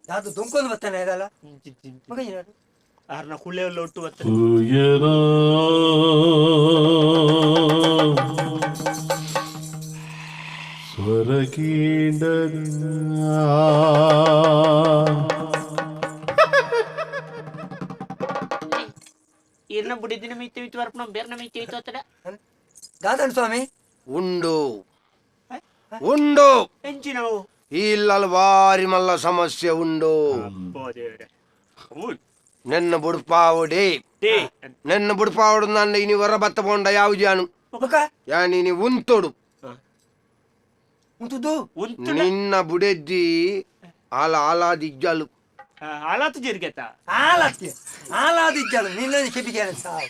ದಾದ ದೊಂಕೊಂದು ಬರ್ತಾನೆ ಇದಲ್ಲ ಮಗ. ಆರ್ನ ಕುಳ್ಳೆ ಒಟ್ಟು ಬರ್ತದೆ. ತೂಯನಾ ಸ್ವರಕೀಂಡನ. ಇರ್ನ ಬುಡಿದಿನ ಮೀತಿ ಮಿತಿ ಬರ್ಪಣ ಬೇರ್ನ ಮೀತಿ ಮಿತಿ ಹೋಗ್ತದ. ದಾದನ್ ಸ್ವಾಮಿ. ಉಂಡು ಉಂಡು. ಎಂಚಿನವು? ಈ ಇಲ್ಲಲ್ ಬಾರಿ ಮಲ್ಲ ಸಮಸ್ಯೆ ಉಂಡು. ದೇವ್ರೆ. ನೆನ್ನ ಬುಡ್ಪಾವಡಿ. ನೆನ್ನ ಬುಡ್ಪಾವಡು ನನ್ನ ಇನಿ ಹೊರ ಬತ್ತ ಪೋಂಡ ಯಾವ ಜಾನು. ಬೊಕ? ಯಾನಿ ಉಂತೊಡು. ಉಂತುದು. ಉಂತು. ನಿನ್ನ ಬುಡೆದ್ದಿ ಆಲ ಆಲಾದಿಜ್ಜಲು. ಆಲಾತು ಜೀರಿಗೆ. ಆಲಾತ್ತಿ ಆಲಾದಿಜ್ಜಲು ನಿನ್ನ ಕೆಪಿಗೆ ಸಾವು.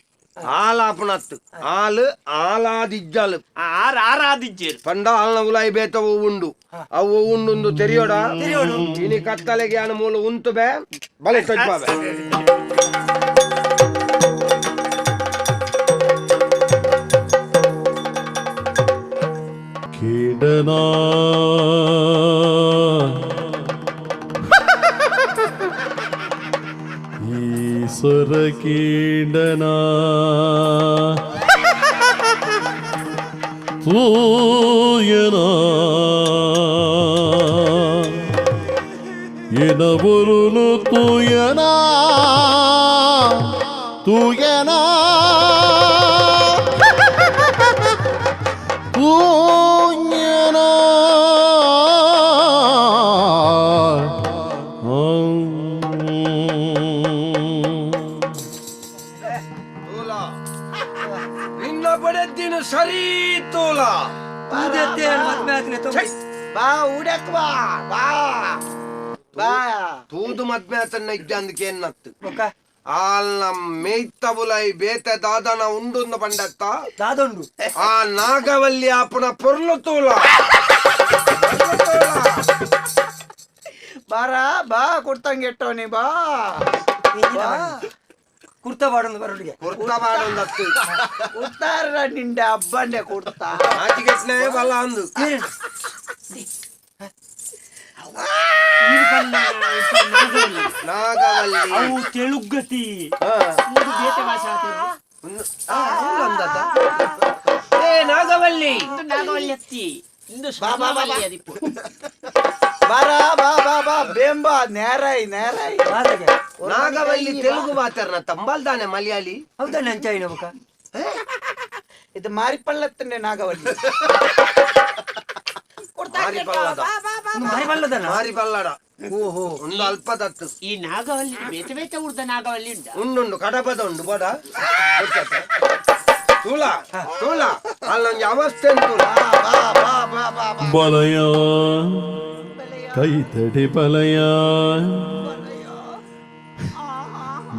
ಆಲಾಪುನತ್ತು ಆಲು ಆಲಾದಿಜ್ಜಲು. ಆರ್ ಆರಾದಿಜ್ಜೇರು. ಪಂಡ ಆಲ್ನ ಉಲಾಯಿ ಬೇತವು ಉಂಡು, ಅವು ಉಂಡುಂದು ತೆರಿಯೋಡ. ತೆರಿಯೋಡು. ಇನಿ ಕತ್ತಲೆಗೆ ಯಾನ ಮೂಲ ಉಂತು ಬೇ ಬಲೆ ತೊಜ್ಪಾವೆ. ಕೀಡನಾ ಈಶ್ವರ ಕೀಡನಾ ತೂಯನಾ ಎನಬುರುನು ತೂಯನಾ ತೂಯನಾ ತೂಯನಾ. ತೂಲ ನಿನ್ನ ಬಡೆದ್ದಿನ ಸರಿ ತೂಲ. ಉಂದೆತ್ತೆ ಮದ್ವೆ ಆತಿನ ತೊಂಬಿ. ಬಾ ಊಡಕ್ ಬಾ ಬಾ ಬಾ. ತೂದು ಮದ್ಮೆ ಆತನ್ನ ಇಜ್ಜಂದಕ್ಕೆ ಎನ್ನತ್ತು. ಬೊಕ? ಆಲ್ನ ಮೇಯ್ತಬುಲೈ ಬೇತೆ ದಾದನ ಉಂಡುಂದು ಪಂಡತ್ತ. ದಾದೊಂಡು. ಆ ನಾಗವಲ್ಲಿ ಆಪುನ ಪೊರ್ಲು ತೂಲ, ಪೊರ್ಲು ತೂಲ. ಬಾರಾ ಬಾ ಕುಡ್ತಂಗೆಟ್ಟವನಿ ಬಾ ಬಾ. ಕುರ್ತಾ ಬಾಡೊಂದು ಬರೋಡಿಗೆ. ಕುರ್ತ ಬಾಡೊಂದತ್ತು. ಕುಡ್ತಾರ ನಿಂಡೆ ಅಬ್ಬಂಡೆ ಕುಡ್ತಾ. ಆಚಿಗೆಟ್ನೆ ಬಲ್ಲ ಅಂದು. ನಾಗವಲ್ಲಿ. ಅವು ತೆಲುಗತಿ. ಹಾ. ಒಂದು ಬೇತೆ ಭಾಷೆ ಆತದೆ. ಆ, ಅವ್ಳು ಅಂದದ್ದ? ಏ ನಾಗವಲ್ಲಿ. ಇಂದು ನಾಗವಲ್ಲಿ ಅತ್ತಿ ಇಂದು ಬಾ, ಬಾ, ಬಾ. ಸ್ವರ್ಣವಲ್ಲಿ ಅದಿಪ್ಪು. ಬಾರಾ ಬಾ ಬಾ ಬಾ ಬೇಂಬಾ ನೇರಾಯ್ ನೇರಾಯ್. ಬಾದಾಗೆ. ನಾಗವಲ್ಲಿ ತೆಲುಗು ಮಾತಾಡ್ನ ತಂಬಲ್ದಾನೆ ಮಲಯಾಳಿ. ಹೌದಾ ನಂಚಾಯಿನ ಬೊಕ? ಇದು ಮಾರಿಪಳ್ಳತ್ತಂಡೆ ನಾಗವಲ್ಲಿ. ಮಾರಿಪಲ್ಲದ. ಒಂದು ಮಾರಿ ಬಲ್ಲದನ. ಮಾರಿಪಲ್ಲಡ. ಓಹೋ. ಒಂದು ಅಲ್ಪದತ್ತು. ಈ ನಾಗವಲ್ಲಿ ಬೇತೆ ಬೇತೆ ಉರ್ದ ನಾಗವಲ್ಲಿ ಉಂಟ. ಉಂಡುಂಡು ಕಡಪದ ಉಂಡು ಬೋಡ ತೂಲ ತೂಲ ಅಲ್ಲೊಂದು ಅವಸ್ಥೆ ತೂಲ. ಬಾ ಬಾ ಬಾ ಬಾ ಬಾ. ಬಲಯ ಕೈತಡಿ ಬಲಯ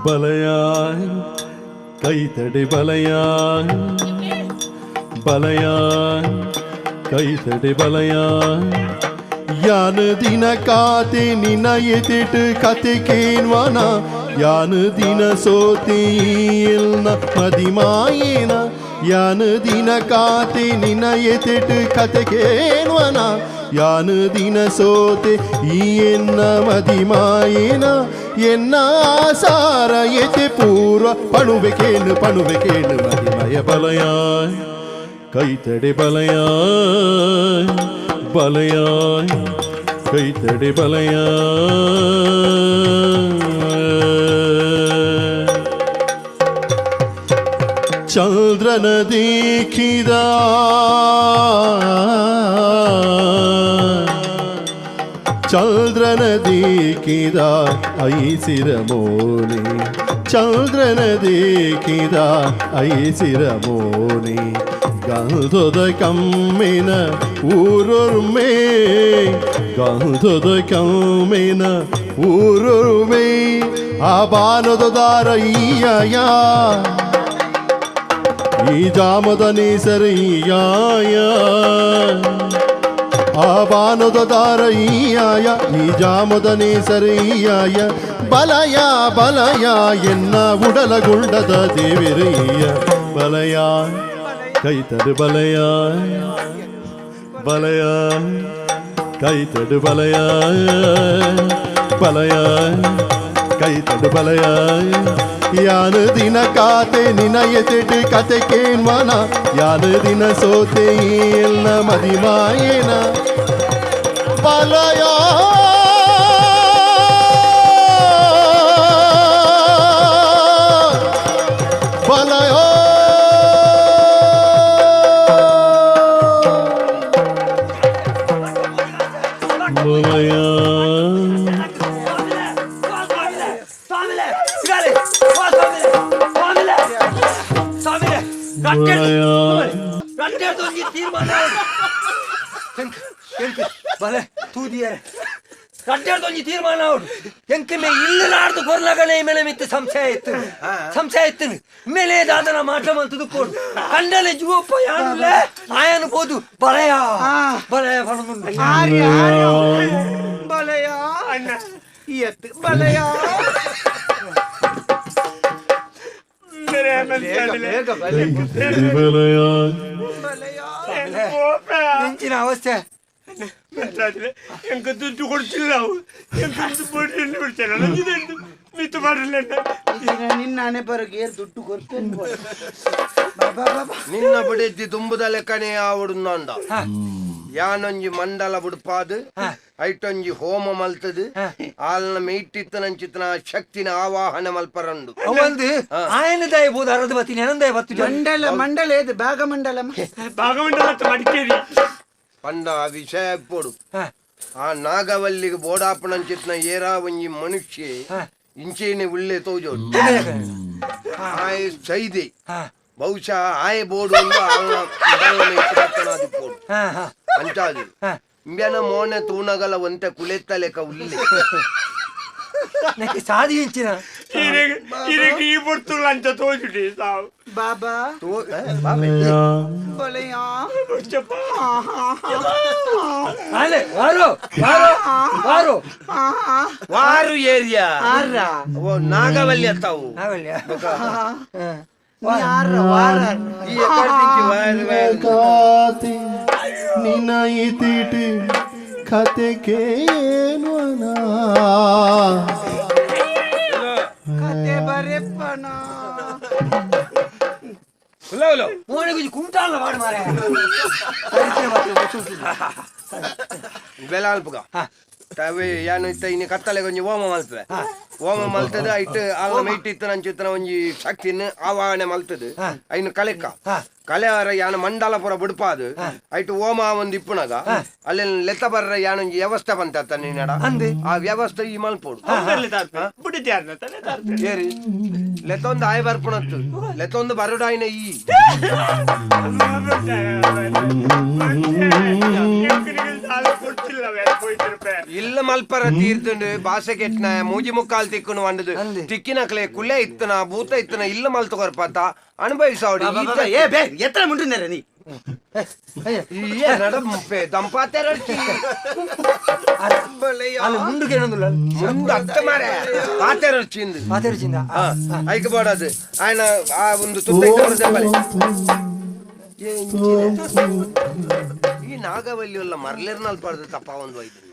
ಬಲಯ ಕೈತಡಿ ಬಲಯ ಬಲಯ ಕೈತಡಿ ಬಲಯ ಯಾನು ದಿನ ಕಾತೆ ನಿನ್ನ ಎತಿಟ್ ಕತೆ ಕೇನ್ವನ ಯಾನು ದಿನ ಸೋತೆ ಇಲ್ನ ಮದಿಮಾಯೇನ ಯಾನು ದಿನ ಕಾತೆ ನಿನ್ನ ಎತಿಟ್ ಕತೆ ಕೇನ್ವನ ಯಾನು ದಿನ ಸೋತೆ ಈ ಎನ್ನ ಮದಿಮಾಯೇನ ಎನ್ನ ಆಸಾರ ಎತೆ ಪೂರ್ವ ಪಣುವೆ ಕೇನು ಪಣುವೆ ಕೇನು ಮದಿಮಯ ಬಲಯ ಕೈತಡೆ ಬಲಯ ಬಲಯ ಕೈತಡೆ ಬಲಯ. ಚಂದ್ರನ ದೇಖಿದ ಚಂದ್ರನ ದೇಖಿದ ಐಸಿರ ಮೋನಿ ಚಂದ್ರನ ದೇಖಿದ ಐಸಿರ ಮೋನಿ ಗಂಧದ ಕಮ್ಮಿನ ಊರುರ್ಮೆ ಗಂಧದ ಕಮ್ಮಿನ ಊರುರ್ಮೆ ಆ ಬಾನದ ದಾರಯ್ಯ ಈ ಜಾಮದ ನೇಸರಯ್ಯಾಯ ಆ ಬಾನದ ದಾರಯ್ಯಾಯ ಈ ಜಾಮದ ನೇಸರಯ್ಯಾಯ ಬಲಯ ಬಲಯ ಎನ್ನ ಉಡಲಗುಂಡದ ದೇವಿರಯ್ಯ ಬಲಯ ಕೈತಡು ಬಲಯ ಬಲಯ ಕೈತಡು ಬಲಯ. ಬಲಯ ಕೈತಡು ಬಲಯ ಯಾನು ದಿನ ಕಾತೆ ನಿನ ಎತೆಟು ಕತೆ ಕೇನ್ವನ ಯಾನು ದಿನ ಸೋತೆ ಎಲ್ಲ ಮದಿಮಾಯೇನ ಬಲಯ ಬಲಯ ಬಲಯ ತೀರ್ಮಾನ ಎಂಕಮೆ ಇಲ್ಲಲಾರ್ದು ಕೊರ್ಲಗನೆ ಮೇಲೆ ಮಿತ್ತು ಸಂಶಯ ಇತ್ತು ಸಂಶಯ ಇತ್ತು ಮೇಲೆ ದಾದನ ಮಾಟ ಮಂತದು ಕೊಡು ಕಂಡಲೆ ಜುವಪ್ಪ ಯಾನುಲ್ಲ ಆಯನು போದು ಬಲಯ ಬಲಯ ಪಣದುಂಡು ಆರ್ಯ ಆರ್ಯ ಬಲಯ ಅಣ್ಣ ಎತ್ತು ಬಲಯ ಬೇಗ ಬಲೆ ಬಲಯ ಬಲಯ ಎಂಚಿನ ಅವಸ್ಥೆ ಎಂಕ ದುಡ್ಡು ಕೊಡ್ತಿಲ್ಲ ಅವು ಎಂಕ ದುಡ್ಡು ಬಿಡ್ತೇನೆ ಮಿತ್ತು ಮಾಡಲ್ಲ ನಿನ್ನ ಬರಗೆ ದುಡ್ಡು ಕೊಡ್ತೇನೆ ಬಾಬಾ ಬಾಬಾ ನಿನ್ನ ಬಿಡೆದ್ದಿ ತುಂಬುದ ಲೆಕ್ಕನೆ ಆವಡುಂದ ಯಾನೊಂಜಿ ಮಂಡಲ ಬುಡ್ಪಾದು ಐಟೊಂಜಿ ಹೋಮ ಮಲ್ತದು ಆಲ್ನ ಮೇಯ್ಟಿತ್ತನಂಚಿತನ ಶಕ್ತಿನ ಆವಾಹನೆ ಮಲ್ಪರಂಡು ಅವಂದು ಆಯನ ದಯ ಬೋದು ಅರದ ಬತ್ತೀನಿ ಅನಂದಯ ಬತ್ತು ಮಂಡಲ ಮಂಡಲ ಏದು ಭಾಗಮಂಡಲ ಭಾಗಮಂಡಲ ಮಡಿಕೇರಿ ಪಂಡ ಆ ವಿಷಯ ಪೋಡು ಆ ನಾಗವಲ್ಲಿಗೆ ಬೋಡಾಪಣಂಚಿತ್ನ ಏರಾ ಒಂಜಿ ಮನುಷ್ಯ ಇಂಚೇನೆ ಉಳ್ಳೆ ತೋಜೋಡು ಆಯ್ ಸೈದೆ ಬಹುಶಃ ಆಯ್ ಬೋಡು ಒಂದು ಆಲ್ನ ಉಡಲ್ನ ಮೇಯ್ಟ್ ಬತ್ತನಾದಿ ಪೋಡು ಅಂಚಾದು ಇಂಬ್ಯಾನ ಮೋನೆ ತೂನಗಲ ಒಂತೆ ಕುಲೆತ್ತ ಲೆಕ್ಕ ಉಲ್ಲೆ ನನಗೆ ಸಾದಿ ಇಂಚಿನ ಇರಗೆ ಈ ಬರ್ತುಲ್ಲ ಅಂತ ತೋಜುಡಿ ಸಾವು ಬಾಬಾ ತೋ ಬಾಬೆ ಬಲಯ ಚಪ್ಪ ಆಲೆ ವಾರೋ ವಾರೋ ವಾರೋ ವಾರು ಏರಿಯಾ ಆರ ಓ ನಾಗವಲ್ಲಿ ಅತ್ತಾವು ನಾವಲ್ಯ ಆರ ವಾರ ಈ ಎಕ್ಕಡ್ ತಿಂಚಿ ವಾರು ವಾರು. ಕಾತಿ ನಿನ್ನ ಇತಿಟಿ ಕತೆ ಕೇನ್ವನ ಕತೆ ಬರೆಪ್ಪನ ಮೋನೆಗುಜಿ ಕುಂಟಾಲ ಮಾಡು ಮಾರೆ ಬೆಲಾಲ್ಪುಗ ತವೆ ಯಾನು ಇತ್ತ ಇನಿ ಕತ್ತಲೆ ಒಂಜಿ ಹೋಮ ಮಲ್ತದೆ ಹೋಮ ಮಲ್ತದೆ ಐಟ್ ಆಲ್ನ ಮೈಟ್ ನಂಚಿತ್ತನ ಒಂಜಿ ಶಕ್ತಿನ ಆವಾಹನೆ ಮಲ್ತದೆ ಐನು ಕಲೆಕ್ಕ ಕಲೆವರ ಯಾನ ಮಂಡಲ ಪುರ ಬುಡ್ಪಾದು ಐಟ್ ಹೋಮ ಒಂದು ಇಪ್ಪುನಗ ಅಲ್ಲಿ ಲೆತ್ತ ಬರ್ರ ಯಾನೊಂಜಿ ವ್ಯವಸ್ಥೆ ಬಂತ ನೀನಡ ಆ ವ್ಯವಸ್ಥೆ ಈ ಮಲ್ಪೋಡು ಬಿಡಿದ್ಯಾರನ್ನ ತಲೆ ತಾರ್ಪೆ ಏರಿ ಲೆತ್ತೊಂದು ಆಯ್ ಬರ್ಪುಣತ್ತು ಲೆತ್ತೊಂದು ಬರುಡಾಯ್ನ ಈ ಇಲ್ಲ ಮಲ್ಪರ ತೀರ್ತುಂಡು ಬಾಸೆ ಕೆಟ್ನ ಮೂಜಿ ಮುಕ್ಕಾಲ್ ತಿಕ್ಕುನು వండదు ತಿಕ್ಕಿನಕ್ಲೆ ಕುಲೆ ಇತ್ತನ ಭೂತ ಇತ್ತನ ಇಲ್ಲ ಮಲ್ತು ಕೊರ್ಪಾತ ಅನುಭವಿಸಾವಡಿ ಏ ಬೇ ಎತ್ತರ ಮುಂಟುಂದಾರ ನೀ ದಂಪಾತೆ ಅಲ್ಲಿ ಮುಂಡುಗೆ ಏನೊಂದುಲ್ಲ ಮುಂದೆ ಅತ್ತ ಮಾರೆ ಪಾತೆರಡ್ಚಿಂದು ಮಾತಾಡ್ಚಿಂದ ಐಕ್ ಬೋಡದು ఆయన ಆ ಒಂದು ತುತ್ತ ಇತ್ತು ಈ ನಾಗವಲ್ಲಿ ಎಲ್ಲ ಮರ್ಲೆರ್ನಲ್ ಪಡೆದು ತಪ್ಪ ಒಂದು ವೈದ್ಯ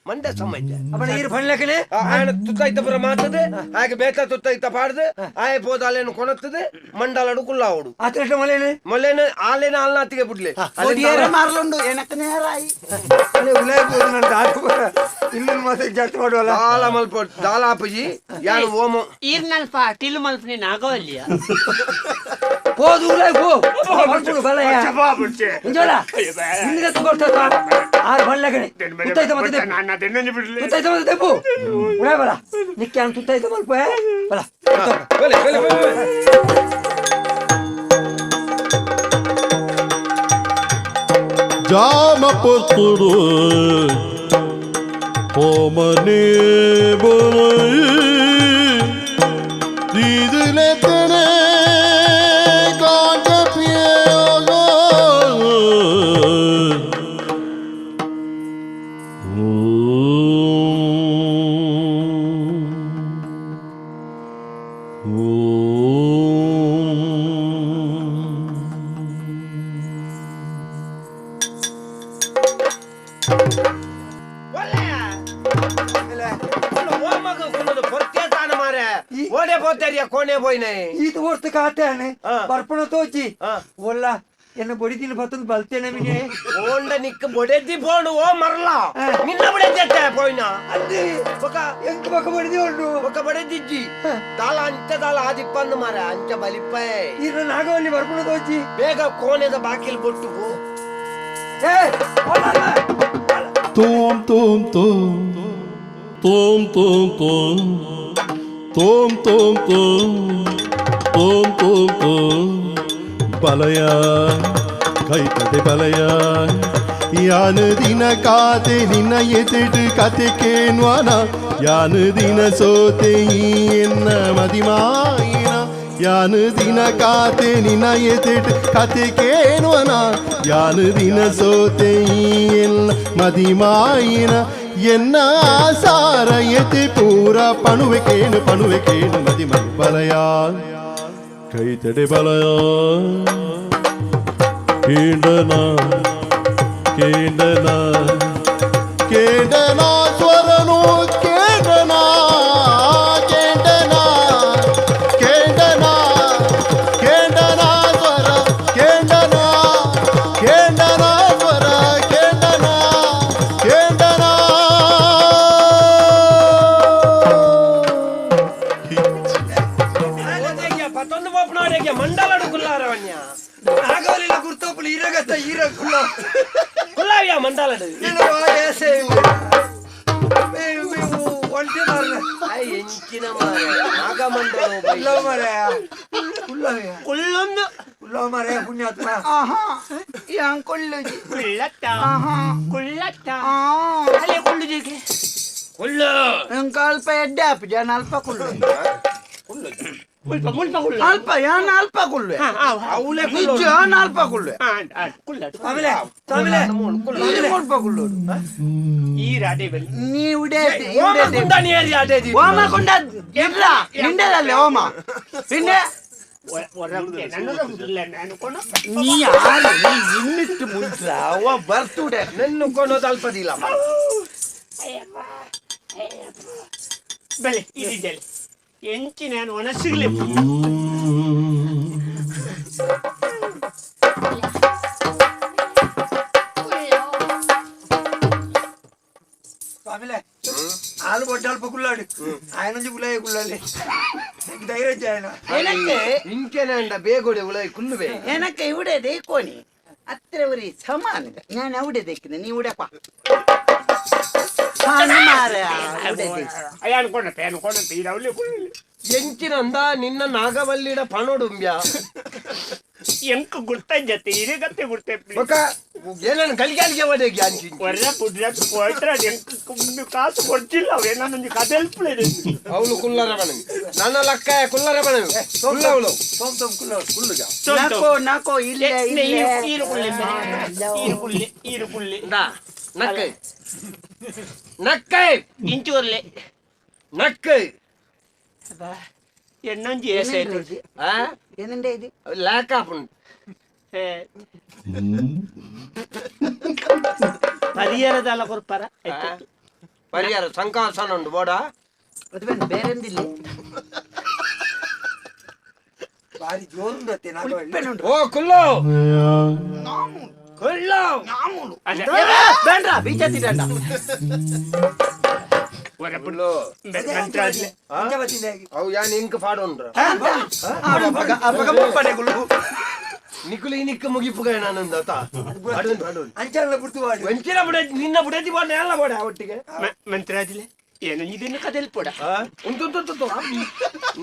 ಮಂಡೆ ಸಮಸ್ಯೆ ಅಪ್ಪಣ ಈರು ಪಣ್ಲಕನೆ ఆయన ತುತ್ತ ಪುರ ಮಾತದೆ ಹಾಗೆ ಬೇತ ತುತ್ತ ಇತ್ತ ಪಾಡ್ದು ಆಯ ಪೋದ ಅಲ್ಲೇನು ಕೊಣತ್ತದೆ ಮಂಡಲಡು ಕುಲ್ಲಾವಡು ಆತನ ಮಲೇನೆ ಮೊಲ್ಲೇನು ಆಲೇನ ಆಲ್ನಾತಿಗೆ ಬಿಡ್ಲೆ ಒಡಿಯರ ಮಾರ್ಲುಂಡು ಎನಕ್ ನೇರಾಯಿ ಅಲ್ಲೇ ಉಲಾಯ್ ಬೋದು ನನ್ನ ದಾಟ ಇಲ್ಲೊಂದು ಮಾತ್ರ ಜಾಸ್ತಿ ಮಾಡುವಲ್ಲ ದಾಲ ಮಲ್ಪ ದಾಲಾಪಜಿ ಯಾನು ಓಮ ಈರ್ನಲ್ಪ ಟಿಲ್ ಮಲ್ಪನಿ ನಾಗವಲ್ಲಿಯ ಪೋದು ಉಲಾಯ್ ಪೋ ಪಡ್ಪುಡು ಬಲಯ ಇಂಜೋಲ ಹಿಂದಿನ ತಗೊಳ್ತಾ ಆರು ಪಣ್ಲಕನೆ ತುತ್ತೈತ ಮತ್ತೆ ತುತ್ತೈತ ಮತ್ತೆ ತೆಪ್ಪು ಉಲಾಯ್ ಬಲ ನಿಕ್ಕೆ ಅನ್ ತುತ್ತೈತ ಮಲ್ಪ ಬಲ ಬಲೆ ಬಲೆ ಬಲೆ ಜಾಮ ಪೊರ್ತುಡು ಹೋಮನೆ ದೀದುಲೆತ್ತನೆ ಕಾಂಟ ಪಿಯೋಗೋ ಓಂ ಇಲ್ಲ ಓಡೆ ಪೋತೇರಿಯ ಕೋಣೆ ಪೋಯಿನೆ ಈತ ವರ್ತ ಕಾತಾನೆ ಬರ್ಪಣ ತೋಚಿ ಒಲ್ಲ ಎನ್ನ ಬೊಡಿದಿನ ಬತ್ತಂದು ಬಲ್ತೇನೆ ಮಿನಿ ಓಂಡ ನಿಕ್ಕ ಬೊಡೆದಿ ಪೋಣು ಓ ಮರಲ ನಿನ್ನ ಬೊಡೆದಿ ಅತ್ತೆ ಪೋಯಿನ ಅಲ್ಲಿ ಬೊಕ ಎಂಕ್ ಬೊಕ ಬೊಡೆದಿ ಉಂಡು ಬೊಕ ಬೊಡೆದಿಜ್ಜಿ ದಾಲ ಅಂಚ ದಾಲ ಆದಿಪ್ಪಂದು ಮಾರ ಅಂಚ ಬಲಿಪ್ಪೆ ಈರ ನಾಗವಲ್ಲಿ ಬರ್ಪಣ ತೋಚಿ ಬೇಗ ಕೋಣೆದ ಬಾಕಿಲ್ ಬೊಟ್ಟು ಪೋ ಏ ಓಲಲ್ಲ ತೋಂ ತೋಂ ತೋಂ ತೋಂ ತೋಂ ತೋಂ ತೋಂ ತೋಂ ತೋಂ ತೋಂ ತೋಂ ತೋಂ ಬಲಯ ಕೈತದೆ ಬಲಯ ಯಾನು ದಿನ ಕಾತೆ ನಿನ್ನ ಎತೆಟು ಕತೆ ಕೇನ್ವಾನ ಯಾನು ದಿನ ಸೋತೆ ಈ ಎನ್ನ ಮದಿಮಾಯಿನ ಯಾನು ದಿನ ಕಾತೆ ನಿನ್ನ ಎತೆಟು ಕತೆ ಕೇನ್ವನ ಯಾನು ದಿನ ಸೋತೆ ಈ ಎನ್ನ ಮದಿಮಾಯಿನ ಎನ್ನ ಆಸಾರ ಎತೆ ಪೂರ ಪಣುವೆ ಕೇನು ಪಣುವೆ ಕೇನು ಮದಿಮೈ ಬಲಯ ಕೈತಡೆ ಬಲಯ ಕೇಂಡನ ಕೇಂಡನ ಕೇಂಡನ ಸ್ವರನು ಕೇಂಡನ ಕೇಂಡನ ಕೇಂಡನ ಕೇಂಡನ ಸ್ವರ ಕೇಂಡನ ಕೇಂಡನ ಸ್ವರ ಕೇಂಡನ ಕೇಂಡನ ಪತ್ತೊಂದು ಪೋಪನವರೆಗೆ ಮಂಡಲಡು ಕುಲ್ಲಾರವನ್ಯ ನಾಗವಲ್ಲಿಲ್ಲ ಗುರ್ತೋಪುಲು ಈರಗತ್ತ ಈರ ಕುಲ್ಲ ಕುಲ್ಲಾವಿಯ ಮಂಡಲಡು ಒಂಟೆ ಮಾರ್ರೆ ಎಂಚಿನ ಮಾರ ನಾಗಮಂಡಲ ಕುಲ್ಲ ಮಾರಾಯ ಕುಲ್ಲವ್ಯ ಕುಳ್ಳೊಂದು ಕುಲ್ಲ ಮಾರಾಯ ಪುಣ್ಯಾತ್ಮ ಆಹಾ ಯಾನ್ ಕೊಳ್ಳುಜಿ ಕುಳ್ಳತ್ತ ಆಹಾ ಕುಳ್ಳತ್ತ ಆ ಅಲ್ಲೇ ಕುಳ್ಳುಜಿಗೆ ಕುಳ್ಳು ಎಂಕ ಅಲ್ಪ ಎಡ್ಡೆ ಆಪು ಜನ ಅಲ್ಪ ಕುಳ್ಳು ಮುಲ್ಪ ಮುಲ್ಪ ಕುಳ್ಳು ಅಲ್ಪ ಯಾನ್ ಅಲ್ಪ ಕುಳ್ಳುವೆ ಹಾ ಆವ್ ಅವಳೆ ನಿಜ ಯಾನ್ ಅಲ್ಪ ಕುಳ್ಳುವೆ ಆ ಕುಳ್ಳ ಆಮೇಲೆ ಆಮೇಲೆ ಮುಲ್ಪ ಕುಳ್ಳೋಡು ಈ ರಾಡೆ ಬಲ್ಲಿ ನೀ ಉಡೆ ಓಮ ಓಮ ಕೊಂಡ ಇಲ್ಲ ನಿಂಡದಲ್ಲೇ ಓಮ ನಿಂಡೆ ಹೊರಗೆ ನಾನು ಕೊಣ ನೀ ಯಾರು ನೀ ಇನ್ನಿಟ್ಟು ಮುಂಚೆ ಅವ ಬರ್ತುಡೆ ನನ್ನ ಕೊನೋದು ಅಲ್ಪದಿಲ್ಲ ಬಲೆ ಇದಿದ್ದಲ್ಲ ಎಂಚಿ ನಾನು ಒಣಸಿಗ್ಲಿ ಆಮೇಲೆ ಹಾಲು ಬೊಡ್ಡ ಅಲ್ಪ ಕುಲ್ಲಾಡು ఆయన ಕುಲ್ಲಾಯ ಕುಳ್ಳಲ್ಲಿ ಧೈರ್ಯ ఆయన ಏನಕ್ಕೆ ಇಂಚೆನೆ ಬೇಗೋಡೆ ಉಳೈ ಕುಲ್ಲುವೆ ಏನಕ್ಕೆ ಇವುಡೆ ದೇಕೋನಿ ಅತ್ರ ಉರಿ ಸಮಾನ ನಾನು ಅವಡೆ ದೇಕಿದೆ ನೀ ಉಡಪ್ಪ ಅಯ್ಯ ಅನ್ಕೊಂಡಪ್ಪ ಅನ್ಕೊಂಡಪ್ಪ ಇದು ಅವಳಿ ಕುಳ್ಳಿ ಎಂಚಿನಂದ ನಿನ್ನ ನಾಗವಲ್ಲಿಡ ಪಣೋಡುಂಬ್ಯ ಎಂಕ ಗುರ್ತಾಜತ್ತೆ ಇರಗತ್ತೆ ಗುರ್ತೆ ಬೊಕ ಏನನ್ನು ಕಲಿಗಾಲಿಗೆ ಒಡೆಗೆ ಅಂಚಿ ಹೊರ ಬುಡ್ರ ಕೊಟ್ರ ಎಂಕ ಕಾಸು ಕೊಡ್ತಿಲ್ಲ ಅವ್ರೆ ನಾನು ಕತೆ ಹೆಲ್ಪ್ಲೇನೆ ಅವಳು ಕುಲ್ಲರ ಬಣವಿ ನನ್ನ ಲಕ್ಕ ಕುಲ್ಲರ ಬಣವಿ ಕುಲ್ಲವಳು ತೋಮ್ ತೋಮ್ ಕುಲ್ಲಾಡು ಕುಲ್ಲುಗ ನಾಕೋ ನಾಕೋ ಇಲ್ಲೇ ಇಲ್ಲೇ ಈರು ಕುಳ್ಳಿ ಈರು ಕುಳ್ಳಿ ಈರು ಕುಳ್ಳಿ ಇಂದಾ ನಕ್ಕೈ ನಕ್ಕೈ ಇಂಚೂರ್ಲೆ ನಕ್ಕೈ ಎಣ್ಣೊಂಜಿ ಏಸಾಯ್ತು ಆ ಏನಂಡೆ ಇದು ಲೇಕಾಪುಂಡು ಪರಿಹಾರದಲ್ಲ ಕೊರ್ಪಾರ ಆಯ್ತು ಪರಿಹಾರ ಸಂಕಾಸನ ಉಂಡು ಬೋಡ ಅದು ಬೇಡ ಬೇರೆಂದಿಲ್ಲ ಭಾರಿ ಜೋರುಂಡತ್ತೆ ನಾಗವಳ್ಳಿ ಓ ಕುಲ್ಲು ಕುಲ್ಲು ಬೇಡ ಬೀಜ ತಿನ್ನಂಡ ಕುಲ್ಲು ಅವು ಯಾನ್ ಇಂಕ್ ಫಾಡೋನ್ರ ನಿಕುಲಿ ನಿಕ್ಕ ಮುಗಿಪುಗ ನಾನಂದ ತಾ ಅಡುನ್ ಅಡುನ್ ಅಂಚಾಲ ಬಿಡ್ತು ವಾಡು ವಂಚಿನ ಬುಡ ನಿನ್ನ ಬುಡದಿ ಬೋಡ ಎಲ್ಲ ಬೋಡ ಒಟ್ಟಿಗೆ ಮಂತ್ರಾಜಿಲೆ ಏನು ಇದನ್ನು ಕದಲ್ ಪೋಡ ಉಂಟು ಉಂಟು ಉಂಟು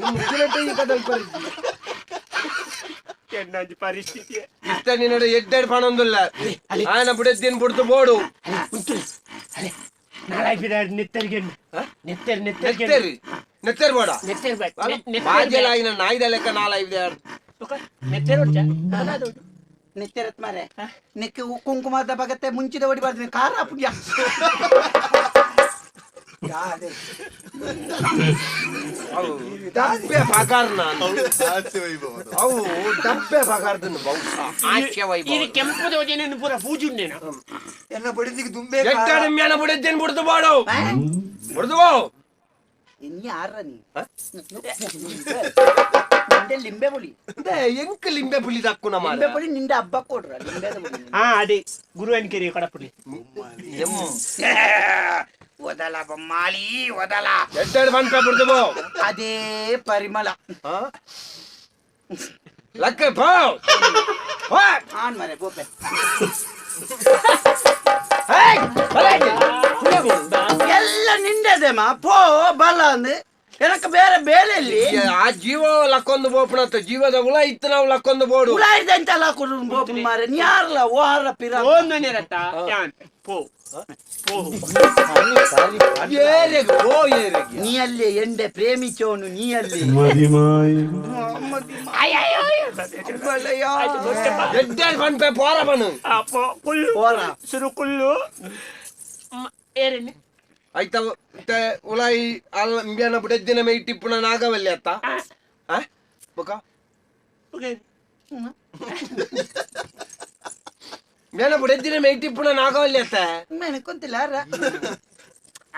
ಮುಚ್ಚಿನಟ್ಟೆ ಈ ಕದಲ್ ಎಣ್ಣೊಂಜಿ ಪರಿಸ್ಥಿತಿ ಇತ್ತ ನಿನ್ನಡ ಎಡ್ಡೆಡ್ ಪಣೊಂದುಲ್ಲ ಆಯನ ಬುಡದಿನ್ ಬುಡ್ದು ಬೋಡು ಉಂಟು ಅಲೆ ನಾಳೆ ನೆತ್ತರಿಗೆ ನೆತ್ತರ್ ನೆತ್ತರಿಗೆ ನೆತ್ತೇರಿ ನೆತ್ತೇರಿ ಬೋಡ ನೆತ್ತರ್ ಬಾಜೆಲಾಗಿನ ನಾಯಿದ ಲೆಕ್ಕ ನಾಲೈದೆ ನೆತ್ತರ್ ಹೊಡ್ಚ ನಿತ್ಯರತ್ ಮಾರೆ ನಿಕ್ಕೆ ಕುಂಕುಮದ ಬಗತ್ತೆ ಮುಂಚಿದ ಹೊಡಿ ಬರ್ತೀನಿ ಖಾರ ಪುಣ್ಯ ಡಬ್ಬೆ ಪಗಾರ ನಾನು ಅವು ಡಬ್ಬೆ ಪಗಾರದನ್ನು ಬಹುಶಃ ಹಾಸ್ಯ ವೈಭವ ಇದು ಕೆಂಪು ದೋಜನೆ ಪೂರ ಪೂಜುಂಡೇನ ಎನ್ನ ಬಡಿದಿಗೆ ದುಂಬೆ ಎಟ್ಟಾಡ ಮೇನ ಬುಡದ್ದೇನು ಬುಡ್ದು ಬಾಡು ಬುಡ್ದು ಬೋ ഇനി ആരാ നീ? നിന്റെ ലിംബെ പൊളി. ಎಂಕ್ ಲಿಂಬೆ ಪುಲಿ ದಕ್ಕುನ ಮಾರ. ಲಿಂಬೆ ಪುಳಿ ನಿಂಡೆ ಹಬ್ಬ ಕೊಡ್ರ ಲಿಂಬೆದ ಪುಳಿ. ಹಾ ಅದೇ ಗುರುವನ್ ಕೆರೆ ಕಡಪುಲಿ. ಒದಲ ಬೊಮ್ಮಾಳಿ ಒದಲ. ಎಡ್ಡೆಡ್ ಪನ್ಪೆ ಬುಡ್ದು ಪೋ. ಅದೇ ಪರಿಮಳ. ಲಕ್ಕ ಪೋ. ಆನ್ ಮರೆ ಗೋಪೆ. ಎಲ್ಲ ನಿಂಡದೆ ಮಾ ಪೋ ಬಲ ಅಂದ್ ಎನಕ್ಕೆ ಬೇರೆ ಬೇಲೆ ಇಲ್ಲಿ. ಆ ಜೀವ ಲಕ್ಕೊಂದು ಬೋಪಣತ್ತ ಜೀವದ ಉಳ ಇತ್ತು ನಾವು ಲಕ್ಕೊಂದು ಬೋಡು. ಉಳ ಇದ್ದಂತೆಲ್ಲ ಕೊಡು ಮಾರೆ ನೀ ಯಾರಲ್ಲ ಓ ಹಾರ ಪಿರ. ಓಂದನೇರತ್ತ ಯಾನ್ ಪೋ ಪೋ. ಏರೆಗ್ ಪೋ ಏರೆಗ್. ನೀ ಅಲ್ಲಿ ಎಂಡೆ ಪ್ರೇಮಿಚೋನು ನೀ ಅಲ್ಲಿ. ಎಡ್ಡೆಡ್ ಪನ್ಪೆ ಪೋರ ಬನು. ಪೋ ಕುಲ್ಲು. ಪೋರ. ಸುರು ಕುಲ್ಲು ಏರೇನೆ. ಐತ ಉಲಾಯಿ ಅಲ್ಲ ಇಂಬಿಯನ ಬುಡೆದ್ದಿನ ಮೇಯ್ಟಿಪ್ಪುನ ನಾಗವಲ್ಲಿ ಅತ್ತ ಬೊಕ ಇಂಬಿಯನ ಬುಡೆದ್ದಿನ ಮೇಯ್ಟಿಪ್ಪುನ ನಾಗವಲ್ಲಿ ಅತ್ತ. ಮೆಣಕೊಂತಿಲ್ಲ.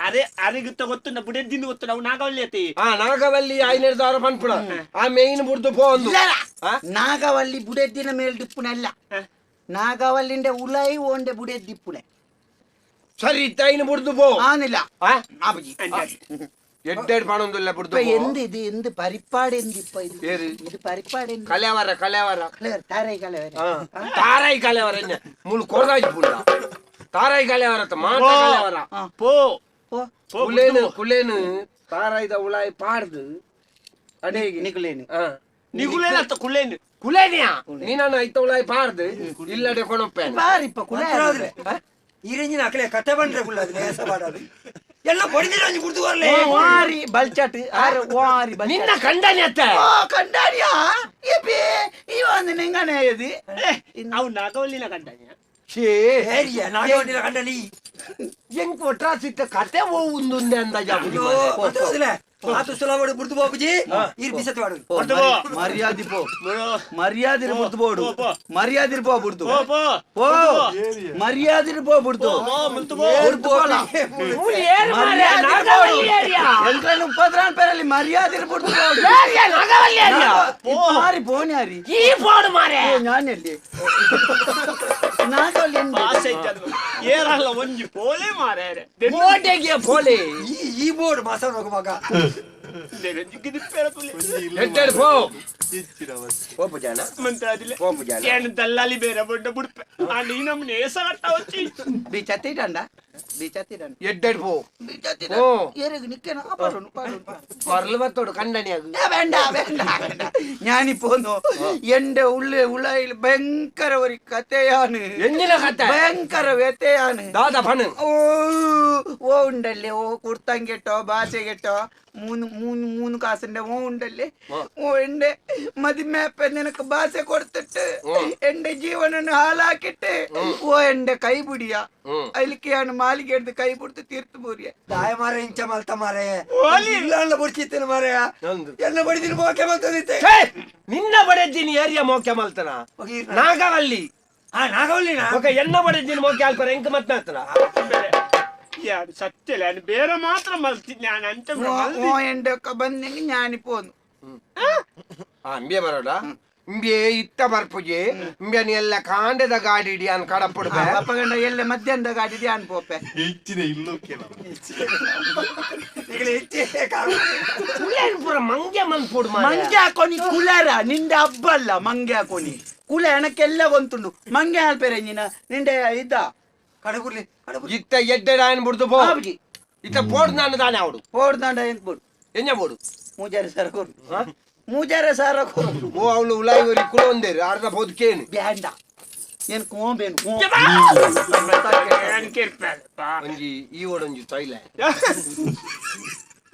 ಅರೆ ಅರೆಗಿತ್ತ ಗೊತ್ತು ಬುಡೆದ್ದಿನ ಗೊತ್ತು ನಾವು ನಾಗವಲ್ಲಿ ಅತಿ. ಆ ನಾಗವಲ್ಲಿ ಐನೇರ್ ಪನ್ಪುಣ ಆ ಮೇಯ್ನ್ ಬುಡ್ದು ಪೋ ಒಂದು. ನಾಗವಲ್ಲಿ ಬುಡೆದ್ದಿನ ಮೇಲ್ ಡಿಪ್ಪುನಲ್ಲ, ನಾಗವಲ್ಲಿಂಡೆ ಉಲಾಯಿ ಓಂಡೆ ಬುಡೆದ್ದಿಪ್ಪುನೆ. ಸರಿ ಇತ್ತ ಬುಡ್ದು ಪೋ. ಆನಿಲ್ಲ ಆಬಜಿ. ಎಡ್ಡೆಡ್ ಪಣೊಂದುಲ್ಲ ಬುಡ್ದು. എന്ത് ഇത് എന്ത് പരിപ്പാട് എന്ത് ഇപ്പൊ ഇത് ഇത് പരിപ്പാട് എന്ത്? ಕಲೆವರ ಕಲೆವರ ಕಲೆವರ ತಾರೈ ಕಲೆವರ. ತಾರಾಯಿ ಕಲೆವರ ಮುಳು ಕೊರದಾಜ್ ಪುಂಡ ತಾರಾಯಿ ಕಲೆವರ ಮಾಟ ಕಲೆವರ. ಪೋ ಪೋ ಕುಲೇನು ಕುಲೇನು ತಾರಾಯಿದ ಉಳಾಯಿ ಪಾಡ್ದು ಅಡೇಗೆ ನಿಕುಲೇನು ನಿಗುಲೇನ ಅತ್ತ ಕುಲೇನು ಕುಲೇನಿಯಾ ನೀನನ್ನ ಐತ ಉಳಾಯಿ ಪಾಡ್ದು ಇಲ್ಲಡೆ ಕೊಣಪ್ಪೇನ ಬಾರಿಪ್ಪ ಕುಲೆ. ಈ ರೇಂಜಿನ ಅಕಲೆ ಕತೆ ಬಂದ್ರೆ ಕುಲ್ಲ ನೇಸ ಪಾಡೋದು ಎಲ್ಲ பொடிஞ்சிட்டு வந்து கொடுத்து வரல. ವಾರಿ ಬಲ್ಚಾಟ್ ಆರು ವಾರಿ. ನಿನ್ನ ಕಂಡನಿ ಅತ್ತ. ಓ ಕಂಡಾರಿಯಾ ಏಪಿ ಇವ ಒಂದು ನಿಂಗನೆ ಇದು. ಅವು ನಾಗವಲ್ಲಿನ ಕಂಡನಿಯ. ಛೇ ಏರಿಯಾ ನಾಗವಲ್ಲಿನ ಕಂಡನಿ. ಎಂಕ್ ಒಟ್ರಾಸಿತ್ತ ಕತೆ ಓವುಂದುಂದೆ ಅಂದಾಜು. ಅಯ್ಯೋ ಮಂತ್ರಾದಿಲ್ಲ ಆತು ಸುಲಭ ಬುಡ್ದು ಬಾಬುಜಿ ಈರ್ ಬಿಸತ್ ವಾಡು. ಮರ್ಯಾದೆ ಪೋ ಮರ್ಯಾದೆ ಬುಡ್ದು ಬೋಡು ಮರ್ಯಾದೆ ಪೋ ಬುಡ್ದು ಪೋ ಮರ್ಯಾದೆ ಪೋ ಬುಡ್ದು ಬುಡ್ದು ಪೋಲ ಎಂಕ್ಲನು ಉಪದ್ರಾನ್ ಪೇರಲ್ಲಿ ಮರ್ಯಾದೆ ಬುಡ್ದು ಬೋಡು ಮಾರಿ ಪೋನ್ಯಾರಿ ಈ ಪೋಡು ಮಾರೆ ನಾನೆಲ್ಲಿ ನಾಗವಲ್ಲಿ ಪಾಸ್ ಐತದು ಏರಲ್ಲ ಒಂಜಿ ಪೋಲೆ ಮಾರೆ. ಬೋಟೆಗೆ ಪೋಲೆ ಈ ಈ ಬೋರ್ಡ್ ಮಾಸ ಮಗ. ಎಡ್ಡೆಡ್ ಪೋ ಪೋಪು ಜಾನ ಮಂತ್ರಾದಿಲ್ಲ ಪೋಪು ಜಾನ. ಏನು ದಲ್ಲಾಲಿ ಬೇರೆ ಬೊಡ್ಡ ಬುಡ್ಪೆ ಆ ನೀ ನಮ್ಮನ್ನ ಏಸಗಟ್ಟ వచ్చి. ಬೀಚತ್ತಿಡಂಡ ಬೀಚತ್ತಿಡಂಡ. ಎಡ್ಡೆಡ್ ಪೋ. ಬೀಚತ್ತಿಡ. ಏರೆಗ್ ನಿಕ್ಕೆನ ಪಾಡೋನು ಪಾಡೋನು. ಮರಳು ಬತ್ತೋಡು ಕಂಡನಿಯಾಗು. വേണ്ട വേണ്ട വേണ്ട ഞാനിപ്പോന്നു എന്റെ ഉള്ളിൽ ഉള്ളയിൽ ഭയങ്കര ഒരു കഥയാണ്. ಎಂಜಿನ ಕತೆ? ഭയങ്കര വ്യഥയാണ്. ದಾದ ಪಣು. ഓ ഓ ഉണ്ടല്ലേ ഓ കുർത്തം കെട്ടോ ഭാഷ കെട്ടോ മൂന്ന് മൂന്ന് മൂന്ന് കാസിന്റെ ഓ ഉണ്ടല്ലേ ഓ എന്റെ മതിമേപ്പ നിനക്ക് ഭാഷ കൊടുത്തിട്ട് എന്റെ ജീവനನ್ನು ಹಾಳಾക്കിട്ട് ഓ എന്റെ കൈ പിടിയാ അതിലേക്കാണ് മാലിക എടുത്ത് കൈ പിടിച്ച് തീർത്തു പോരിയ. ದಾಯ ಮಾರ ಇಂಚ ಮಲ್ತ ಮಾರೆ ಇಲ್ಲ ಬುಡ್ಚಿತ್ತೇನೆ ಮಾರಾಯ ಎಲ್ಲ ಬಡಿದಿನ ಮೋಕೆ ಮಲ್ತದಿತ್ತೆ. ನಿನ್ನ ಬಡೆದ್ದೀನಿ ಏರಿಯಾ ಮೋಕೆ ಮಲ್ತನ ನಾಗವಲ್ಲಿ. ಆ ನಾಗವಲ್ಲಿನ ఒక ಎನ್ನ ಬಡೆದ್ದೀನಿ ಮೋಕೆ ಅಲ್ಪರ ಎಂಕ್ ಮತ್ನಾತನ. ಯಾರು ಸತ್ಯಲ್ಲ ನಾನು ಬೇರೆ ಮಾತ್ರ ಮಲ್ತಿ ನಾನು ಅಂತ. ഓ എന്റെ ഒക്കെ ബന്ധെങ്കിൽ ഞാനിപ്പോന്നു. ಆ ಇಂಬೆ ಬರೋಡ ಇಂಬೆ ಇತ್ತ ಬರ್ಪುಜೆ ಇಂಬೆ ನೀ ಎಲ್ಲ ಕಾಂಡದ ಗಾಡಿ ಇಡಿ ಅನ್ ಕಡಪುಡ್ಬೆ. ಅಪ್ಪಗಂಡ ಎಲ್ಲ ಮಧ್ಯಾಹ್ನದ ಗಾಡಿ ಧ್ಯಾನ್ ಪೋಪೆ. ಕುಲೇನ್ ಪೂರ ಮಂಗೆ ಮನ್ಪುಡ್ ಮಾರ್ರೆ. ಮಂಗೆ ಹಾಕೋನಿ ಕುಲರ ನಿಂಡೆ ಹಬ್ಬಲ್ಲ ಮಂಗೆ ಹಾಕೋನಿ ಕುಲ ಎನಕ್ಕೆಲ್ಲ ಗೊತ್ತುಂಡು ಮಂಗೆ ಹಾಲ್ಪೆರೆ ನೀನ ನಿಂಡೆ ಇದ್ದ ಕಡಗುರ್ಲಿ ಕಡಗುರ್ಲಿ. ಇತ್ತ ಎಡ್ಡೆಡ ఆయన ಬುಡ್ದು ಪೋ. ಆಬ್ಜಿ. ಇತ್ತ ಪೋಡ್ ನಾನು ತಾನೆ ಅವಡು. ಪೋಡ್ದಾಂಡ ಎಂತ ಬೋಡು? ಎಂಜ ಬೋಡು? ಮೂಜಾರೆ ಸರ ಕೊರು ಮೂಜಾರೆ ಸರ ಕೊರು. ಓ ಅವಳು ಉಲಾಯಿ ಒರಿ ಕುಲ ಒಂದೇರು ಅರ್ಧ ಪೋದು ಕೇನು. ಬ್ಯಾಂಡ ಏನ್ ಕೋಬೇನು. ಒಂಜಿ ಈ ಓಡೊಂಜಿ ತೈಲ.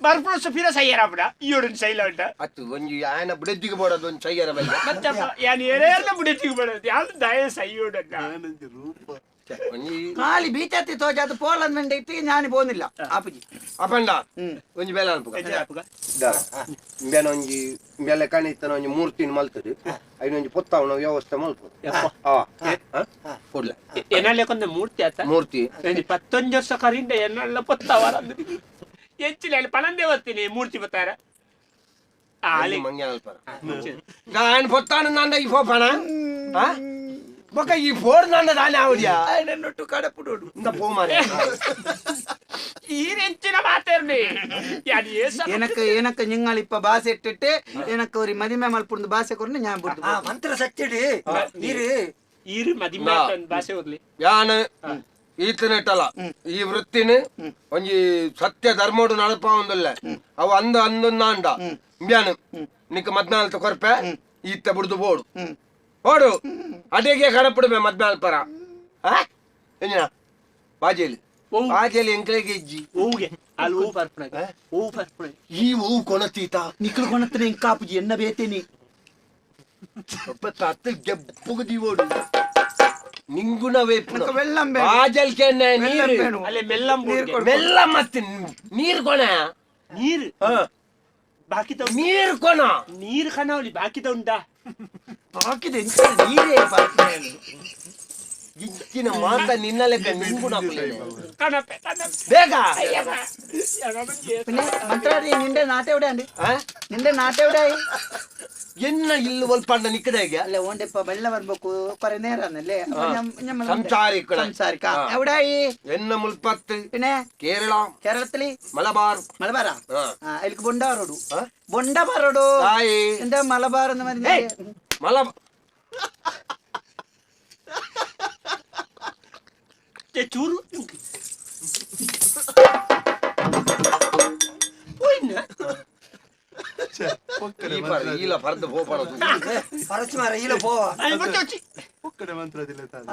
ಬರ್ಪುಣ ಫಿರ ಸೈಯರಪ್ಪಡ ಈ ಸೈಲ ಉಂಟ. ಅತ್ತು ಒಂಜಿ ಆಯನ ಬುಡೆದ್ದಿಗೆ ಬೋಡದು ಒಂಜಿ ಸೈಯರ ಬಲ್ಲ. ಮತ್ತಪ್ಪ ಯಾನ್ ಏರೇರ್ನ ಬುಡೆದ್ದಿಗೆ ಬೋಡದು ಯಾವ್ದು ದಯ ಸೈಯೋಡಲ್ಲ. ಒಂಜಿ ಖಾಲಿ ಬೀಚತ್ತಿ ತೋಜಾದ ಪೋಲಂದಂಡೆ ಇತ್ತು ഞാൻ പോന്നില്ല ആപ്പുജി. ಅಪಂಡ ಒಂಜಿ ಬೇಲ ಅನ್ಪುಗ ಇಂಬೆನ ಒಂಜಿ ಇಂಬೆಲ್ಲ ಕಣಿತನ ಒಂಜಿ ಮೂರ್ತಿನ ಮಲ್ತದು ಐನ ಒಂಜಿ ಪೊತ್ತಾವನ ವ್ಯವಸ್ಥೆ ಮಲ್ಪು ಆ ಕೊಡ್ಲೆ. ಎನ್ನಲೆ ಕೊಂದ ಮೂರ್ತಿ ಆತ ಮೂರ್ತಿ ಒಂಜಿ ಪತ್ತೊಂಜಿ ವರ್ಷ ಕರಿಂದ ಎನ್ನೆಲ್ಲ ಪೊತ್ತವರ. ಎಂಚಿನ ಪಣಂದೆ ಬರ್ತೀನಿ ಮೂರ್ತಿ ಬತ್ತಾರ ఆయన పొత్తాను ఈ ఫోపనా బొక్క ఈ ఫోర్ నాన్న దాని ఆవిడ ఆయన కడపుడు ఇంత పోమారే ഈരെഞ്ചിന മാത്തേർണേ எனக்கு எனக்கு നിങ്ങൾ ഇപ്പൊ ഭാഷ ഇട്ടിട്ട് എനിക്ക് ഒരു മതിമ മൽപ്പുണ്ട് ഭാഷ കൊണ്ട് ഞാൻ ಆ ಮಂತ್ರ ಶಕ್ತಿ ನೀರು ಈರು ಮದಿಮೆ ಭಾಷೆ ಓದ್ಲಿ ಯಾನ್ ಈತನಿಟ್ಟಲ್ಲ ಈ ವೃತ್ತಿನ ಒಂಜಿ ಸತ್ಯ ಧರ್ಮೋಡು ನಡಪಾವೊಂದಿಲ್ಲ ಅವು ಅಂದ ಅಂದೊಂದಾಂಡ ಇಂಬ್ಯಾನು ನಿಕ್ಕ ಮದ್ನಾಲ್ತ ಕೊರ್ಪೆ ಈತ ಬುಡ್ದು ಬೋಡು ಓಡು ಅಡಿಗೆ ಕಡಪುಡುಮೆ ಮದ್ನಾಲ್ ಪರ ಎಂಜಿನ ಬಾಜೇಲಿ ಬಾಜೇಲಿ ಎಂಕ್ಲೆಗೆ ಇಜ್ಜಿ ಹೂಗೆ ಅಲ್ಲಿ ಹೂ ಪರ್ಪಣೆ ಹೂ ಪರ್ಪಣೆ ಈ ಹೂ ಕೊಣತೀತ ನಿಕ್ಕಳು ಕೊಣತನೆ ಇಂಕಾಪುಜಿ ಎನ್ನ ಬೇತೇನಿ ತತ್ತು ಜಬ್ಬುಗು ದೀವೋಡು ನಿಂಗುಣ ವೇಪುನ വെള്ളം വേണം. ಬಾಜಲ್ಕೆ വെള്ളം ನೀರು വേണം. ಅಲ್ಲೇ ಮೆಲ್ಲಂ ನೀರ್ ಕೊಡು. ಮೆಲ್ಲ ಮತ್ತೆ ನೀರ್ ಕೊಣ ನೀರು ಬಾಕಿ ನೀರ್ ಕೊಣ ನೀರು ಕಣವಲಿ ಬಾಕಿದ ಉಂಟಾ ಬಾಕಿದ ಎಂತ ನೀರೇ ಬಾಕಿ ಇಚ್ಚಿನ ಮಾತ ನಿನ್ನ ಲೆಕ್ಕ ನಿಂಗುಣ ಕಣಪೆ ಕಣಪೆ ಬೇಗ പിന്നെ മന്ത്രാടി നിന്റെ നാട്ടെവിടെയാണ് നിന്റെ നാട്ടെവിടെയായി ಎನ್ನ ಇಲ್ಲಿ ಒಲ್ಪಂಡ ನಿಕ್ಕದಾಗ അല്ല ഓന്റെ ഇപ്പൊ വെള്ളം വരുമ്പോ കൊറേ നേരാന്നല്ലേ അപ്പൊ ഞമ്മള് സംസാരിക്കണം. സംസാരിക്കാം ആ. എവിടെയായി എന്ന മുൽപ്പത്ത് പിന്നെ കേരള കേരളത്തില് മലബാർ മലബാറാ ആ. അതിലേക്ക് ബൊണ്ട പറോടു ആ? ബൊണ്ട പറോടു തായ് എന്താ മലബാർ എന്ന് പറഞ്ഞ മല ಚೂರು ಈ ಪರ ಈಲ ಪರ್ದು ಪೋಪಡದು ಪರಚು ಮಾರ ಇಲ್ಲ ಪೋ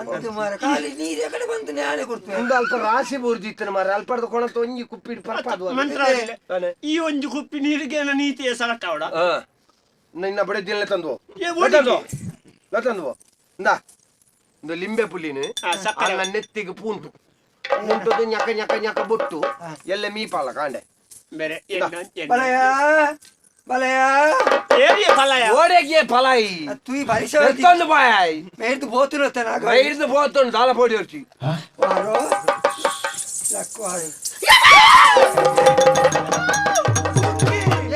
ಅಂತು ಮಾರ ಖಾಲಿ ನೀರು ಎಕಡೆ ಬಂತು ನ್ಯಾಯ ಕೊಡ್ತು ಒಂದು ಅಲ್ಪ ರಾಶಿ ಬೋರ್ದಿತ್ತನ ಮಾರ ಅಲ್ಪರ್ದ ಕೊಣತ ಒಂಜಿ ಕುಪ್ಪಿಡ್ ಪರ್ಪದು ಮಂತ್ರ ಈ ಒಂಜಿ ಕುಪ್ಪಿ ನೀರಿಗೆ ನೀತಿಯ ಸಲಕ ಅವಡ ನಿನ್ನ ಬಡೆ ದಿನ ತಂದು ಏ, ಓಡಿಗೆ. ತಂದು ಇಂದಾ ಇಂದು ಲಿಂಬೆ ಪುಲಿನ ಆ, ಸಕ್ಕರೆ. ಅನ್ನ ನೆತ್ತಿಗೆ ಪೂಂಟು ಪೂಂಟುದು ñಕ ñಕ ñಕ ಬೊಟ್ಟು ಎಲ್ಲ ಮೀಪಾಲ ಕಾಂಡೆ ಬೇರೆ ಬಲಯ ಬಲಯ ಏರಿಯ ಫಲಯ ಓಡೆಗೆ ಫಲಾಯಿ ತುಯ್ ಬರಿಸ ಎತ್ತೊಂದು ಬಾಯ್ ಮೇರ್ದು ಬೋತುನ ನಾಗ ಬೈರ್ದು ಪೋತೊಂಡು ದಾಲ ಪೊಡಿ ಹೊರ್ಚಿ ವಾರೋ ಲಕ್ವಾರು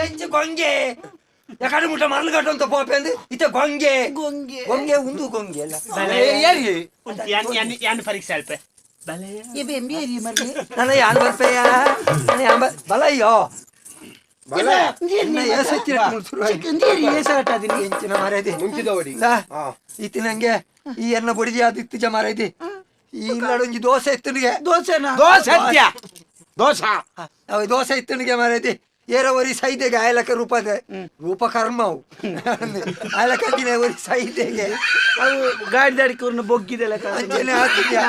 ಎಂಚ ಗೊಂಗೆ ಎಕಡೆ ಮುಟ್ಟ ಮರಳು ಕಟ್ಟಂತ ಪೋಪೆಂದು ಇತ್ತ ಗೊಂಗೆ ಗೊಂಗೆ. ಗೊಂಗೆ ಉಂದು ಗೊಂಗೆ ಅಲ್ಲ ಏರಿ ಯಾನ್ ಪರೀಕ್ಷೆ ಅಲ್ಪ ಬಲಯ ನನ್ನ ಯಾನ್ ಬರ್ಪೆಯ ನನ್ನ ಯಾನ್ ಬಲಯ್ಯೋ ಎಂಚಿನ ಮಾರಾಯ್ತಿ ಮುಂಚಿದವಡಿ ಲಾ, ಇತ್ತಿ ನಂಗೆ ಈ ಎನ್ನ ಬೊಡಿದಿ ಅದು ಇತ್ತಿಜ ಮಾರಾಯ್ತಿ ಈ ಇಲ್ಲಡೊಂಜಿ ದೋಸೆ ಇತ್ತನಿಗೆ ದೋಸೆನಾ ದೋಸೆ ಅತ್ಯ ದೋಸೆ ಅವು ದೋಸೆ ಇತ್ತನಿಗೆ ಮಾರಾಯ್ತಿ ಏರ ಒರಿ ಸೈದೆಗೆ ಆಯಲಕ ರೂಪದ ರೂಪ ಕರ್ಮ ಅವು ಆಯಲಕ ಒರಿ ಸೈದೆಗೆ ಅವು ಗಾಡಿ ದಾಡಿಕೂರ್ನ ಬೊಗ್ಗಿದೆಲ್ಲ ಅಂಚನೆ ಹಾಕಿದ್ಯಾ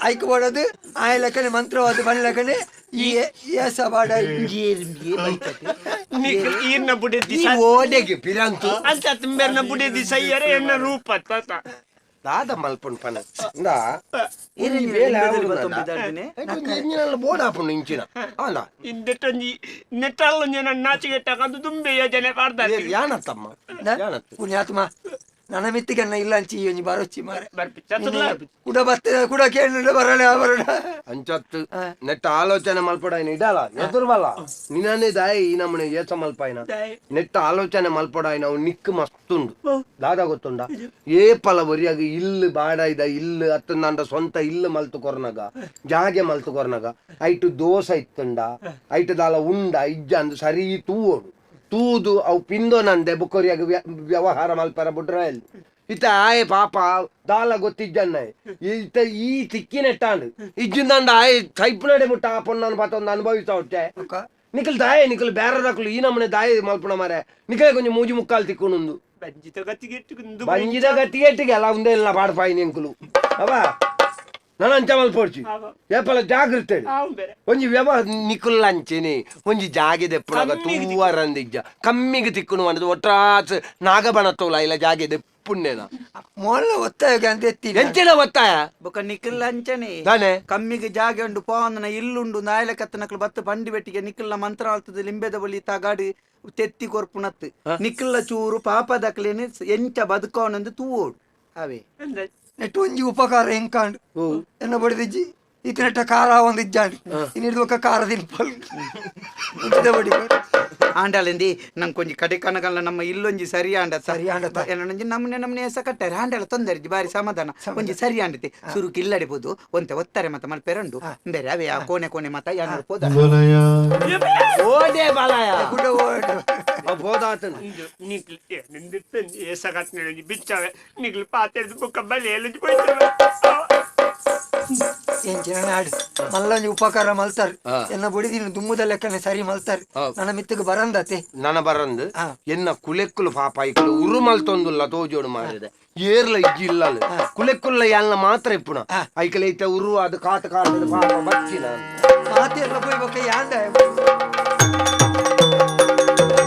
ಐಕ್ ಬೋಡದು ಆಯಲಕನೆ ಮಂತ್ರವಾದ ಬಣ್ಣಲಕನೆ ಈ ಏಸ ಬಾಡ ಈರ್ನ ಬುಡೆ ಈ ದಿಸ ಓಡೆಗೆ ಪಿರಂತು ಅಂತ ತುಂಬೇರ್ನ ಬುಡೆ ದಿಸ ಇಯರೆ ಎನ್ನ ರೂಪ ತಾತ ದಾದ ಮಲ್ಪುಣ್ ಪನ ಇಂದಾ ಈ ಬೇಲೆ ಇಂಜಿನಲ್ಲ ಬೋರ್ಡ್ ಹಾಪುಂಡು ಇಂಚಿನ ಅಲ್ಲ ಇಂದೆಟ್ಟೊಂಜಿ ನೆಟ್ಟಲ್ಲೊಂಜಿ ನನ್ನ ನಾಚಿಗೆಟ್ಟ ದುಂಬೆ ಯೋಜನೆ ಪಾಡ್ದಾರೆ ಯಾನತ್ತಮ್ಮ ಯಾನತ್ತು ಪುಣ್ಯಾತ್ಮ ನನ್ನ ಮಿತ್ತಿಗನ್ನ ಇಲ್ಲ ಅಂಚಿ ಈ ಒಂಜಿ ಬರೋಚ್ಚಿ ಮಾರೆ ಬರ್ಪಿ ಚತುರ್ಲ ಕುಡ ಬತ್ತ ಕುಡ ಕೇಳಿ ಬರಣ ಬರಣ ಅಂಚತ್ತು ನೆಟ್ಟ ಆಲೋಚನೆ ಮಲ್ಪಡಾಯಿನ ಇಡಲ ಎದುರುವಲ್ಲ ನಿನ್ನನೇ ದಾಯಿ ಈ ನಮ್ಮನೆ ಏಸ ಮಲ್ಪಾಯಿನ ನೆಟ್ಟ ಆಲೋಚನೆ ಮಲ್ಪಡಾಯಿನ ಅವು ನಿಕ್ಕು ಮಸ್ತುಂಡು ದಾದ ಗೊತ್ತುಂಡ ಏ ಪಲ ಒರಿಯಾಗ ಇಲ್ಲು ಬಾಡಾಯ್ದ ಇಲ್ಲು ಅತ್ತಂದಾಂಡ ಸ್ವಂತ ಇಲ್ಲು ಮಲ್ತು ಕೊರ್ನಗ ಜಾಗೆ ಮಲ್ತು ಕೊರ್ನಗ ಐಟು ದೋಸೆ ಇತ್ತುಂಡ ಐಟು ದಾಲ ಉಂಡ ಇಜ್ಜ ಅಂದು ಸರಿ ತೂವೋಡು ತೂದು ಅವು ಪಿಂದೋನಂದೆ ಬುಕ್ಕೊರಿಯಾಗ ವ್ಯವಹಾರ ಮಲ್ಪರ ಬುಡ್ರ ಇತ್ತ ಆಯೆ ಪಾಪ ದಾಲ ಗೊತ್ತಿಜ್ಜನ್ನ ಇತ್ತ ಈ ತಿಕ್ಕಿನೆಟ್ಟಾಂಡು ಇಜ್ಜಿಂದಂಡ ಆಯೆ ಸೈಪುನಡೆ ಮುಟ್ಟ ಆ ಪೊನ್ನನ್ನು ಪಾತ ಒಂದು ಅನುಭವಿಸ್ತಾ ಉಟ್ಟೆ ನಿಖಲ್ ದಾಯೆ ನಿಖಲ್ ಬೇರೆ ಈ ನಮ್ಮನೆ ದಾಯ ಮಲ್ಪುಣ ಮಾರೆ ನಿಖಲೆ ಕೊಂಚ ಮೂಜಿ ಮುಕ್ಕಾಲು ತಿಕ್ಕೊಂಡು ಬಂಜಿತ ಗತಿಗೆಟ್ಟು ಬಂಜಿದ ಗತಿಗೆಟ್ಟಿಗೆ ಅಲ್ಲ ಒಂದೇ ಇಲ್ಲ ಪಾಡ್ಪಾಯಿ ನಿಂಕುಲು ಅವ ನಾನು ಅಂಚ ಮಲ್ಪೊಡ್ಚಿ ಏಪಲ ಜಾಗೃತೆ ಬೇರೆ ಒಂಜಿ ವ್ಯವಹಾರ ನಿಕುಲ್ ಅಂಚೆನೆ ಒಂಜಿ ಜಾಗೆ ದೆಪ್ಪುನಗ ತೂವರಂದಿಜ್ಜ ಕಮ್ಮಿಗೆ ತಿಕ್ಕುನು ಅನ್ನೋದು ಒಟ್ರಾಸ್ ನಾಗಬಣ ತೋಲ ಇಲ್ಲ ಜಾಗೆ ದೆಪ್ಪುಣ್ಣೆನ ಮೊಲ್ಲ ಒತ್ತಾಯ ಅಂತ ಎತ್ತಿ ಎಂಚಿನ ಒತ್ತಾಯ ಬೊಕ ನಿಖಿಲ್ ಅಂಚನೆ ತಾನೆ ಕಮ್ಮಿಗೆ ಜಾಗೆ ಉಂಡು ಪೋಂದನ ಇಲ್ಲುಂಡು ನಾಯಲಕತ್ತ ನಕಲು ಬತ್ತು ಬಂಡಿ ಬೆಟ್ಟಿಗೆ ನಿಖಿಲ್ನ ಮಂತ್ರ ಆಲ್ತದ ಲಿಂಬೆದ ಬಳಿ ತಗಾಡಿ ತೆತ್ತಿ ಕೊರ್ಪುನತ್ತು ನಿಖಿಲ್ಲ ಚೂರು ಪಾಪದಕ್ಲೇನೆ ಎಂಚ ಬದುಕೋನಂದು ತೂವೋಡು ಅವೇ ನೆಟ್ಟು ಒಂಜಿ ಉಪಕಾರ ಹೆಂಕಾಂಡು ಎನ್ನ ಬಡಿದಿಜ್ಜಿ ಇತ್ತಿನಟ್ಟ ಖಾರ ಒಂದು ಇಜ್ಜಾಂಡ್ ಇನ್ನಿಡ್ದು ಒಕ್ಕ ಖಾರ ತಿನ್ಪಲ್ ಇಂಚಿದ ಬಡಿ ಆಂಡಾಲೆಂದಿ ನಂಗೆ ಕೊಂಚ ಕಡೆ ಕನಗಲ್ಲ ನಮ್ಮ ಇಲ್ಲೊಂಜಿ ಸರಿ ಆಂಡ. ಸರಿ ಆಂಡತ. ಏನೊಂಜಿ ನಮ್ಮನೆ ನಮ್ಮನೆ ಎಸ ಕಟ್ಟಾರೆ. ಆಂಡಲ ತೊಂದರೆ ಬಾರಿ ಸಮಾಧಾನ. ಒಂಜಿ ಸರಿ ಆಂಡತೆ ಸುರುಕು ಇಲ್ಲಡೆ ಪೋದು ಒಂತೆ ಒತ್ತಾರೆ ಮತ ಮಲ್ಪೆರಂಡು ಬೇರೆ ಅವೇ ಆ ಕೋಣೆ ಕೋಣೆ ಮತ ಯಾರು ಪೋದ. ಬಲಯ. ಓಡೆ ಬಾಲಯ. ಗುಡ್ಡ ಓಡು. ಬೋದಾತನ. ನಿಕ್ಲು ಏಸ ಕಟ್ನೆ ಬಿಚ್ಚಾವೆ ನಿಕ್ಲು ಪಾತೆರ್ದು ಬುಕ್ಕ ಬಲಿ ಎಲ್ಲಿಂಜಿ ಪೋಯ್ತಾರೆ. ಎಂಚಿನ ನಾಡು ಮಲ್ಲೊಂಜಿ ಉಪಕಾರ ಮಲ್ತಾರ್. ಎನ್ನ ಬುಡಿದಿನ ದುಮ್ಮುದ ಲೆಕ್ಕನೆ ಸರಿ ಮಲ್ತಾರ್. ನನ್ನ ಮಿತ್ತಗ್ ಬರಂದತೆ. ನನ ಬರಂದು. ಎನ್ನ ಕುಲೆಕ್ಕುಲು ಪಾಪ ಇಕ್ಕಲು ಉರು ಮಲ್ತೊಂದುಲ್ಲ ತೋಜೋಡು ಮಾರಿದೆ ಏರ್ಲ ಇಜ್ಜಿ ಇಲ್ಲಲು ಕುಲೆಕ್ಕುಲ್ಲ ಯಾಲ್ನ ಮಾತ್ರ ಇಪ್ಪುಣ. ಐಕಲೆ ಇತ್ತ ಉರು ಅದು ಕಾಟ ಕಾಟದ ಪಾಪ ಬಚ್ಚಿನ. ಮಾತೆಲ್ಲ ಪೋಯ್ ಬೊಕ್ಕ ಯಾಂಡ.